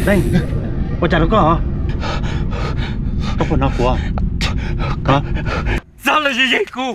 Leej, ua cas rau koj? Koj puas hnov kuv? Txhob los ze ze kuv.